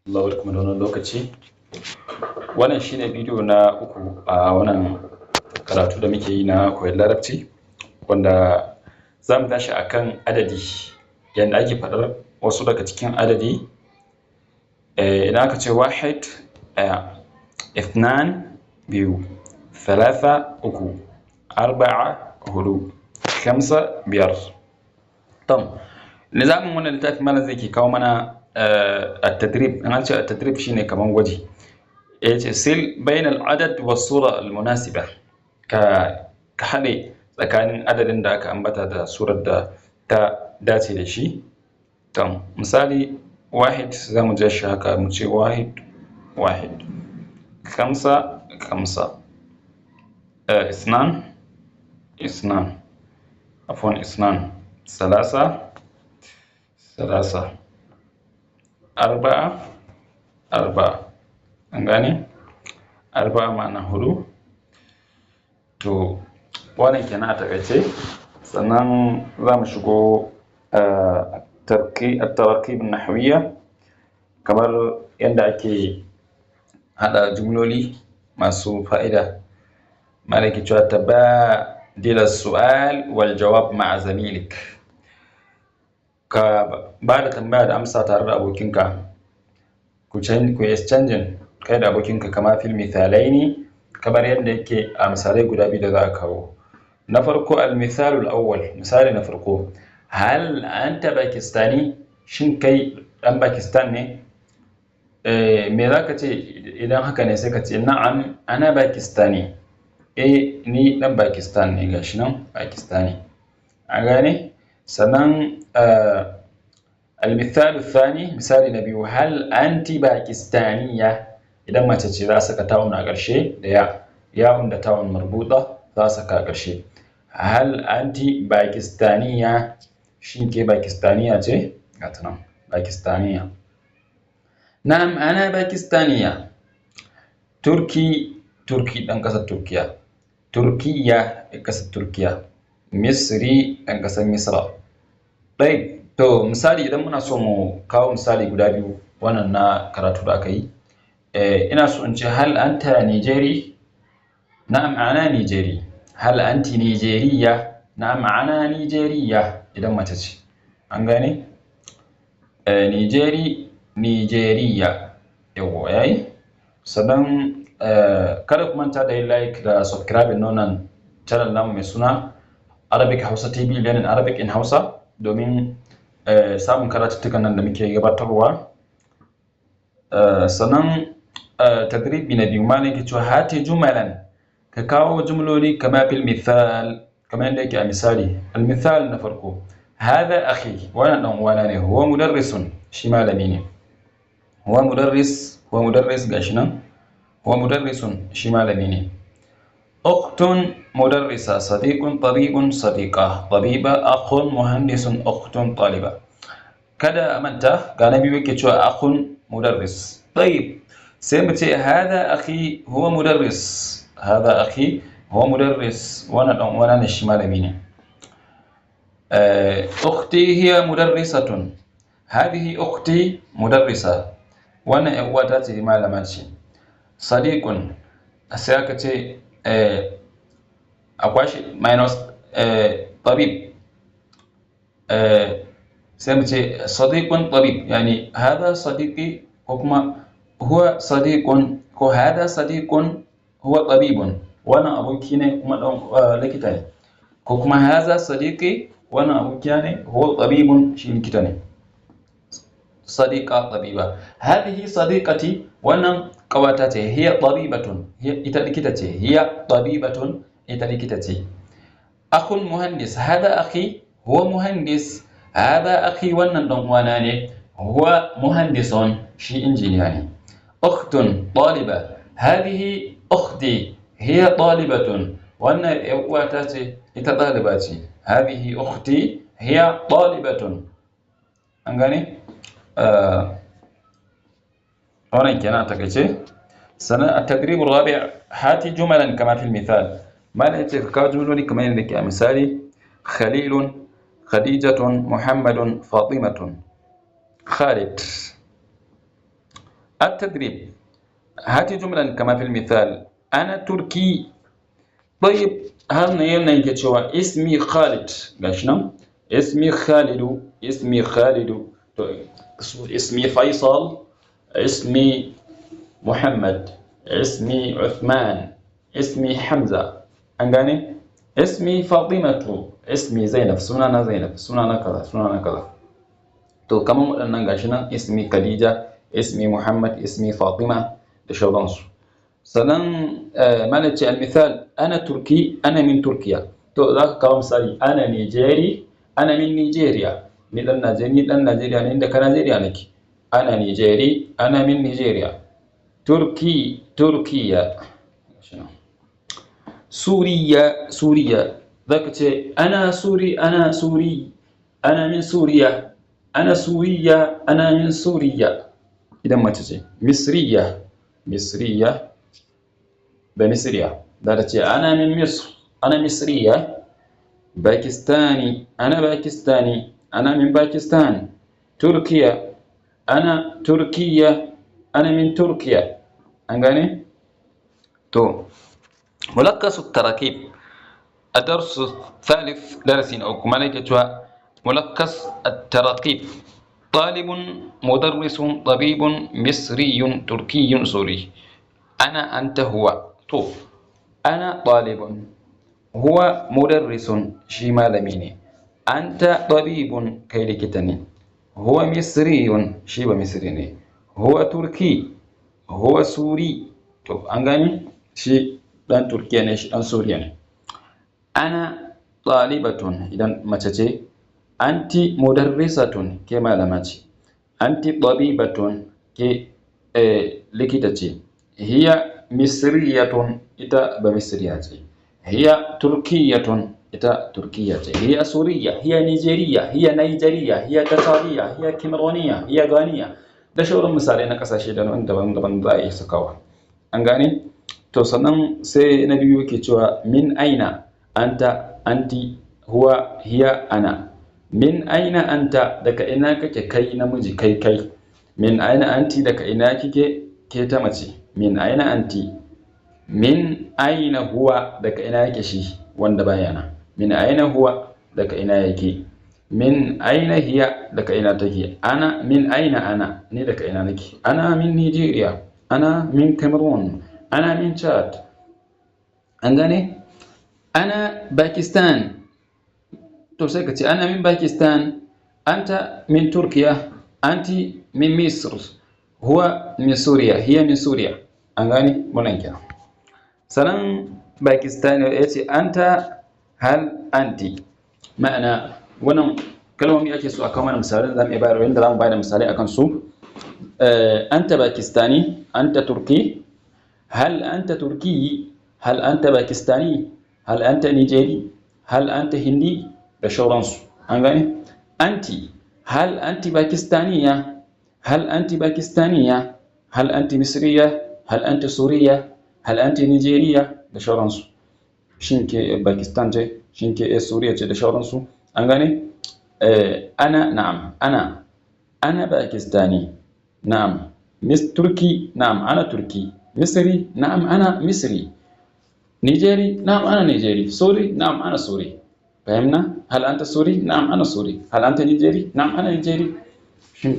Allah, barkamu da wannan lokaci. Wannan shine bidiyo na uku a wannan karatu da muke yi na koyon Larabci, wanda za mu tashi akan adadi, yanda ake faɗar wasu daga cikin adadi. Idan aka ce واحد, ɗaya, اثنان, biyu, ثلاثة, uku, أربعة, huɗu, خمسة, biyar. Tom, nizamin wannan littafi, malam zai ke kawo mana التدريب. In an ce التدريب, shine kaman gwaji. Ya ce صل بين العدد والصورة المناسبة, ka haɗe tsakanin adadin da aka ambata da surar da ta dace da shi. Tom, misali, واحد za mu ja shi haka, mu ce واحد واحد, خمسة خمسة, اثنان اثنان, عفوا, اثنان, ثلاثة ثلاثة, أربعة أربعة. An gane? أربعة ma'ana huɗu. To, wannan kenan a taƙaice. Sannan za mu shigo التراكيب النحوية, kamar yadda ake haɗa jumloli masu fa'ida. Malam yake cewa تبادل السؤال والجواب مع زميلك, ka ba da tambaya da amsa tare da abokinka, ku yi exchanging kai da abokinka, كما في المثالين, kamar yadda yake a misalai guda biyu da za a kawo. Na farko, المثال الأول, misali na farko: هل أنت باكستاني؟ Shin kai ɗan Pakistan ne? Me za ka ce idan haka ne? Sai ka ce نعم أنا باكستاني, eh, ni ɗan Pakistan ne. Gashi nan, Pakistani. An gane? Sannan المثال الثاني, misali na biyu: هل أنت باكستانية؟ Idan mace ce, za a saka تاء a ƙarshe da ياء, ياء da تاء مربوطة za a saka a ƙarshe. هل أنت باكستانية؟ Shin ke Pakistaniya ce? Ga ta nan, باكستانية. نعم أنا باكستانية. تركي, تركي, ɗan ƙasar Turkiya, تركية, ɗan ƙasar Turkiya, مصري, ɗan ƙasar Misra. Ɗai to, misali, idan muna so mu kawo misali guda biyu, wannan na karatu da aka yi, ina so in ce هل أنت نيجيري؟ نعم أنا نيجيري. هل أنت نيجيرية؟ نعم أنا نيجيرية, idan mace ce. An gane? نيجيري, نيجيرية. Yawwa, yayi. Sannan kada ku manta da yin like da subscribing na wannan channel namu mai suna Arabic Hausa TV, Learning Arabic in Hausa, domin samun karatuttukan nan da muke gabatarwa. Sannan تدريب na biyu, malam yake cewa هات جملا, ka kawo jumloli, كما في المثال, kamar yadda yake a misali. المثال na farko: هذا أخي, wannan ɗan uwana ne, هو مدرس, shi malami ne. هو مدرس, هو مدرس, gashi nan, هو مدرس, shi malami ne. أخت مدرسة, صديق طبيب, صديقة طبيبة, أخ مهندس, أخت طالبة. Kada a manta, ga na biyu, yake cewa أخ مدرس. طيب, sai mu ce هذا أخي هو مدرس. هذا أخي هو مدرس, wannan ɗan uwana ne, shi malami ne. أختي هي مدرسة. هذه أختي مدرسة, wannan ƴar uwata ce, malama ce. صديق, sai aka ce a kwashe minus طبيب, sai mu ce صديق طبيب, يعني هذا صديقي, ko kuma هو صديق, ko هذا صديق هو طبيب, wannan aboki ne kuma ɗan likita ne, ko kuma هذا صديقي, wannan abokina ne, هو طبيب, shi likita ne. صديقة طبيبة. هذه صديقتي, wannan ƙawata ce, هي طبيبة, ita likita ce, هي طبيبة, ita likita ce. أخ مهندس. هذا أخي هو مهندس. هذا أخي, wannan ɗan uwana ne, هو مهندس, shi injiniya ne. أخت طالبة. هذه أختي هي طالبة, wannan ƴar uwata ce, ita ɗaliba ce. هذه أختي هي طالبة. An gane? Wannan kenan a takaice. Sannan التدريب الرابع: هات جملا كما في المثال. Malam yace ka kawo jumloli kamar yadda ke a misali: خليل, خديجة, محمد, فاطمة, خالد. التدريب: هاتي جملا كما في المثال. أنا تركي. طيب، har na yana yake cewa اسمي خالد, gashi nan اسمي خالد, اسمي خالد. To, اسمي فيصل, اسمي محمد, اسمي عثمان, اسمي حمزة, an gane, اسمي فاطمة, اسمي زينب, sunana Zainab, sunana kaza, sunana kaza. To, kaman waɗannan gashi nan, اسمي خديجة, اسمي محمد, اسمي فاطمة da shauransu. Sannan mana ce المثال: أنا تركي, أنا من تركيا. To, za ka kawo misali: أنا نيجيري, أنا من نيجيريا. Ni dan Najeriya ne, daga Najeriya nake. أنا نيجيري, أنا من نيجيريا. تركي, تركيا. سوريا, سوريا. Za ka ce أنا سوري, أنا سوري, أنا من سوريا, أنا سورية, أنا من سوريا idan mace ce. مصرية, مصرية, ba misriya, za ta ce أنا من مصر, أنا مصرية. باكستاني, أنا باكستاني, أنا من باكستان. تركيا, أنا تركية, أنا من تركيا. An gane? To, ملخص التراكيب, الدرس الثالث, درس na uku. Mana yake cewa ملخص التراكيب: طالب, مدرس, طبيب, مصري, تركي, سوري. أنا, أنت, هو. To, أنا طالب, هو مدرس, shi malami ne, أنت طبيب, kai likita ne, هو مصري, shi ba misri ne, هو تركي, هو سوري. To, an gane, shi dan Turkiya ne, shi dan Suriya ne. أنا طالبة idan mace ce, أنت مدرسة, ke malama ce, أنت طبيبة, ke likita ce, هي مصرية, ita ba misriya ce, هي تركية, ita turkiya ce, هي سورية, هي نيجيرية, هي نيجرية, هي تشادية, هي كاميرونية, هي غانية da shauran misalai na kasashe daban-daban za a iya sakawa. An gane? To, sannan sai na biyu yake cewa من أين أنت, أنت, هو, هي, أنا. من أين أنت, daga ina kake kai namiji, kai kai. من أين أنتِ, daga ina kike ke ta mace. من أين أنتِ. من أين هو, daga ina yake shi wanda baya nan. من أين هو, daga ina yake. من أين هي, daga ina take. أنا, من أين أنا, ni daga ina nake. أنا من نيجيريا, أنا من كاميرون, أنا من تشاد. An gane? أنا باكستان. To, sai ka ce أنا من باكستان, أنت من تركيا, أنت من مصر, هو من سوريا, هي من سوريا. An gane wannan kenan. Sannan Pakistan ya ce أنت, هل أنتِ. Ma'ana, wannan kalmomi ake so a kawo mana misalai da zamu iya bayarwa, yanda zamu bada misalai akan su. أنت باكستاني, أنت تركي, هل أنت تركي, هل أنت باكستاني, هل أنت نيجيري, هل أنت هندي da shauransu. An gane? أنتِ, هل أنتِ باكستانية, هل أنتِ باكستانية, هل أنتِ مصرية, هل أنتِ سورية, هل أنتِ نيجيرية da shauransu. Shin ke Pakistan ce, shin ke Suriya ce da shauransu. An gane? أنا, نعم, أنا, أنا باكستاني, نعم, تركي, نعم, أنا تركي, مصري, نعم, أنا مصري, نيجيري, نعم, أنا نيجيري, سوري, نعم, أنا سوري. فهمنا؟ هل أنت سوري؟ نعم, أنا سوري. هل أنت نيجيري؟ نعم, أنا نيجيري. Shin